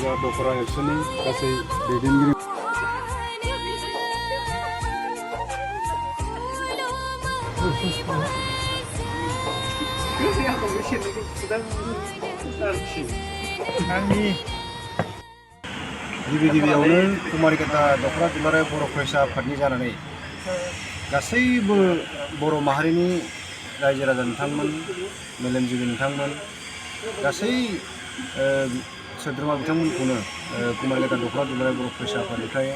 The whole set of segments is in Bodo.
कुमारिका दखरा एबसुनि गासै दैदेनगिरि गिबियावनो कुमारिका दखरा दुलाराय बर' फरायसा आफादनि जानानै गासैबो बर' माहारिनि रायजो राजा नोंथांमोन मेलेमजिबि नोंथांमोन गासै सोद्रोमा बिथांमोनखौनो कुमारिका दखरा दुलाराय बर' फरायसा आफादनिफ्राय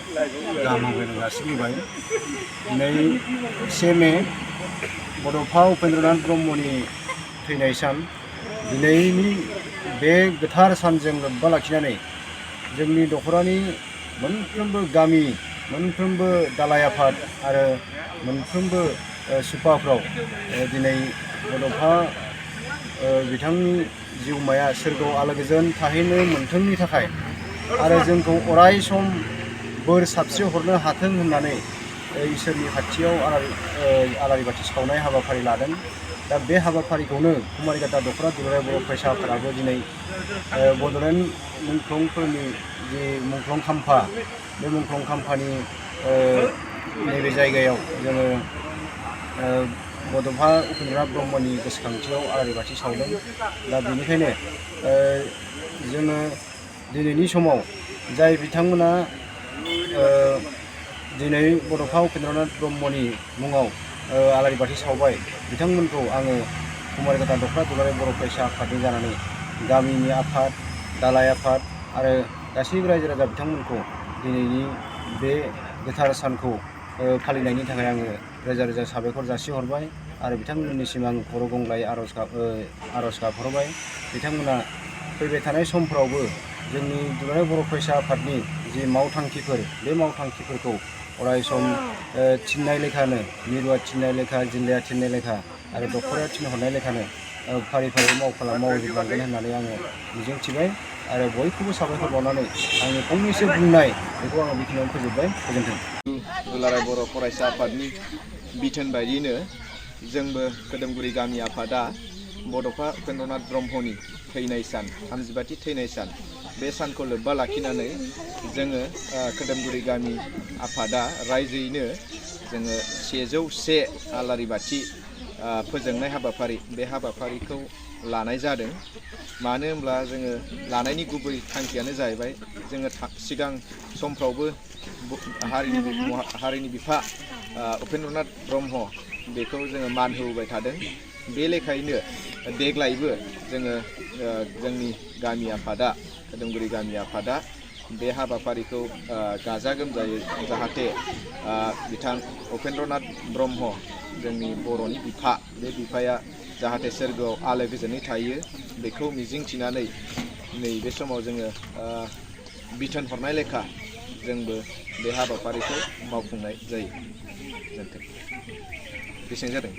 गाहाम हामलायनाय जासिबाय। दिनै 1 मे बड'फा उपेन्द्रनाथ ब्रह्मनि थैनाय सान। दिनैनि बे गोथार सानजों लोब्बा लाखिनानै जोंनि दखरानि मोनफ्रोमबो गामि मोनफ्रोमबो दालाय आफाद आरो मोनफ्रोमबो सुपाफ्राव दिनै बड'फा बिथांनि जिउमाया सोरगोआव आलो-गोजोन थाहैनो मोन्थोंनि थाखाय आरो जोंखौ अराय सम बोर साबस्रि हरनो हाथों होननानै इसोरनि खाथियाव आलारि बाथि सावनाय हाबाफारि लादों। दा बे हाबाफारिखौनो कुमारिका दखरा दुलाराय बर' फरायसा आफादाबो दिनै बड'लेण्ड मुंख्लंफोरनि जि मुंख्लं खाम्फा बे मुंख्लं खाम्फानि नैबे जायगायाव जोङो बड'फा उपेन्द्रनाथ ब्रह्मनि गोसोखांथियाव आलारि बाथि सावदों। दा बेनिखायनो जोङो दिनैनि समाव जाय बिथांमोना दिनै बड'फा उपेन्द्रनाथ ब्रह्मनि मुङाव आलारि बाथि सावबाय बिथांमोनखौ आङो कुमारिका दखरा दुलाराय बर' फरायसा आफादनि जानानै गामिनि आफाद दालाय आफाद आरो गासैबो रायजो राजा बिथांमोनखौ दिनैनि बे गोथार सानखौ फालिनायनि थाखाय आङो रोजा रोजा साबायखर जासिहरबाय आरो बिथांमोननिसिम आं खर' गंग्लाय आर'ज गाबहरबाय। बिथांमोना फैबाय थानाय समफ्रावबो जोंनि दुलाराय बर' फरायसा आफादनि जि मावथांखिफोर बे मावथांखिफोरखौ अराय सम थिननाय लेखानो मिरुआ थिननाय लेखा जिल्लाया थिननाय लेखा आरो दखराया थिनहरनाय लेखानो फारि फारि मावजोबलांगोन होननानै आङो मिजिंथिबाय आरो बयखौबो साबायखर बावनानै आंनि फंनैसो बुंनाय बेखौ आङो बेखिनियावनो फोजोबबाय। गोजोन्थों। दुलाराय बर' फरायसा आफादनि बिथोन बायदियैनो जोंबो खोदोमगुरि गामि आफादा बड'फा उपेन्द्रनाथ ब्रह्मनि थैनाय सान 35थि थैनाय सान बे सानखौ लोब्बा लाखिनानै जोङो खोदोमगुरि गामि आफादा रायजोयैनो जोङो 101 आलारि बाथि फोजोंनाय हाबाफारि बे हाबाफारिखौ लानाय जादों। मानो होनब्ला जोङो लानायनि गुबै थांखियानो जाहैबाय जोङो सिगां समफ्रावबो हारिनि बिफा उपेन्द्रनाथ ब्रह्म बेखौ जोङो मान होबोबाय थादों। बे लेखायैनो देग्लायबो जोङो जोंनि गामि आफादा खोदोमगुरि गामि आफादा बे हाबाफारिखौ गाजा गोमजायै जाहाथे बिथां उपेन्द्रनाथ ब्रह्म जोंनि बर'नि बिफा बे बिफाया जाहाथे सोरगोआव आलो गोजोनै थायो बेखौ मिजिंथिनानै नैबे समाव जोङो बिथोन हरनाय लेखा जोंबो बे हाबाफारिखौ मावफुंनाय जायो। बेसेबां जादों?